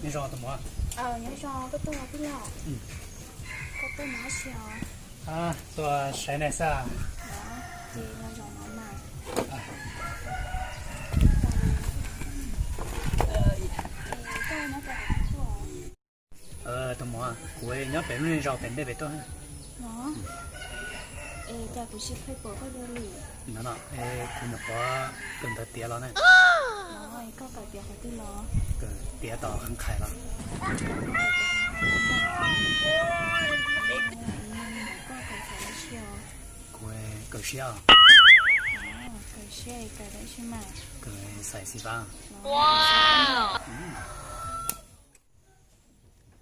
Nyob zoo tus muam. Nyob zoo, koj tuaj tij laug? Koj tuaj nyob si os? Tuaj saib nej xwb. Ces los zaum no mas. Koj nyob pem qhov twg tuaj? Tus muam, kuv nyob pem lub niag zos pem ntej pem tuaj. No, es cas kuv tsis pom koj dua li? No no, kuv nyuam qhuav kawm ntawv tiav los ne. Koj kawm tiav qhov twg los? Kawm tiav tom Khab Khais los. Koj kawm xaiv dab tsi os? Kuv kawm siab os. Kawm siab kawm dab tsi mas? Kawm xaiv xi vab.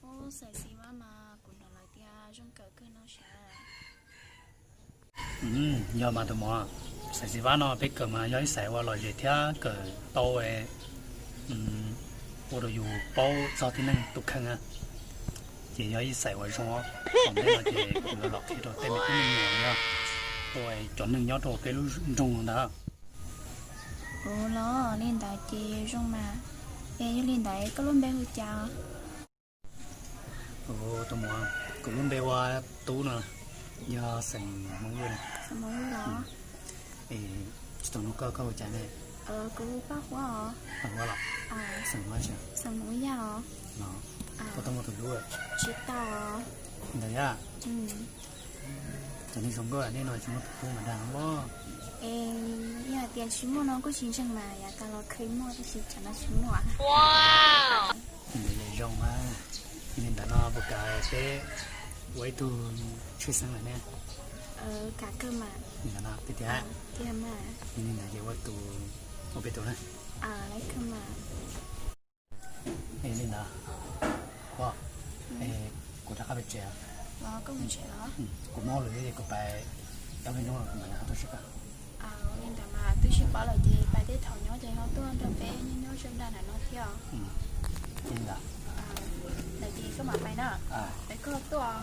Ub, xaiv xi vab mas kuv hnov lawv tias zoo kawm kawg no sav. Yog mas tus muam, xaiv xi vab no peb kawm mas yog ib xaiv uas lom zem thiab kawm tau ua rau yus paub txog tib neeg tus kheej na. Ces yog ib xaiv uas zoo, tom ntej no ces kuv yuav los qhia rau tej me tub me nyuam, yog ua cov neeg nyob rau peb lub nroog ntawd. Ua los li ntawd ces zoo mas. Es yog li ntawd koj lub npe hu cas? Tus muam, kuv lub npe hu ua Tub no, yog xeem Hmoob Yaj na. Xeem Hmoob Yaj los? Es tsis tau nug koj, koj hu cas ne? Kuv hu Paj Huab os. Paj Huab los? Xeem Hmoob Yaj? Xeem Hmoob Yaj os. Koj tau muaj tus hlub? Tsis tau. Ntawd yaj. Cov neeg zoo nkauj nej no tsis muaj tus hlub mas dag loj. Es yog hais tias tsis muaj no kuj tsis ntseeg mas yav tas los khwv muaj tab sis tsam no tsis muaj. Ntawd zoo mas, li ntawd no puas kam peb ua ib tug tshwj xeeb lawm ne? Kam kawg mas. Li ntawd no tiag tiag? Tiag mas. Li ntawd ces ua tus, ua peb tus na. Es li ntawd, kuv rov qab pem tsev. Kuv mob lawm thiab es kuv pais ob peb hnub kuv mam li tuaj seb koj. Li ntawd mas twb sib paub lawm ces pais tej thaum nyob ces ho tuaj nrog peb nyob nyob sab nrad ntawm no thiab. Li ntawd. Ntawd ces koj mam pais na. Es koj tuaj.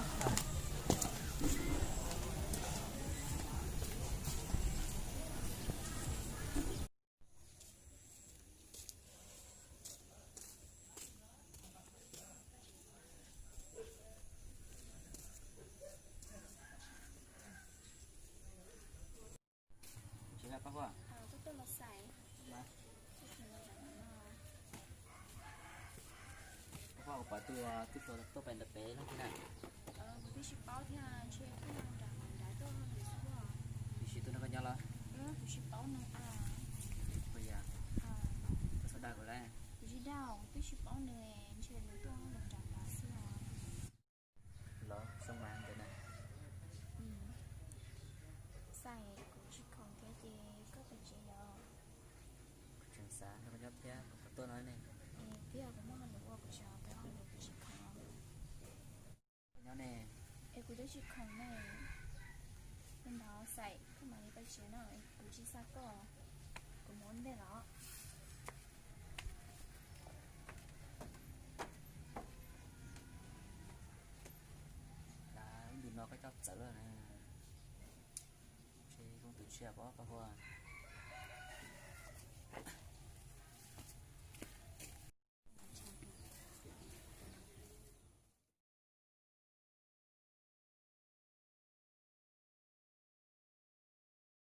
Koj pom tus twb tuaj pem ntawm pem no thiab na? Kuv twb tsis paub thiab, ntshe tuaj nram nrad tuaj lwm xwb. Twb tsis tuaj nrog koj nyob los? Kuv tsis paub nws a. Puas yog? Koj txhob dag kuv lauj. Kuv tsis dag, twb tsis paub nws, ntshe nws tuaj nram nrad xwb os. Los zoo mas ntawd na. Xais, kuv tsis khoom thiab ces koj pem tsev yom. Kuv tseem xav nrog koj nyob thiab, koj puas tuaj no ne? Twb yog kuv muaj hauj lwm ua kuv tseem ua kuv tsis khoom. Nyob ne. Es kuv twb tsis khoom ne. Li ntawd Xais, koj mam li pais tsev na, kuv tsis xa koj, kuv mus ua ntej los. Lub ntu no koj coj txawv lawm na. Ntshe koj tus tshiab pab pab Huab.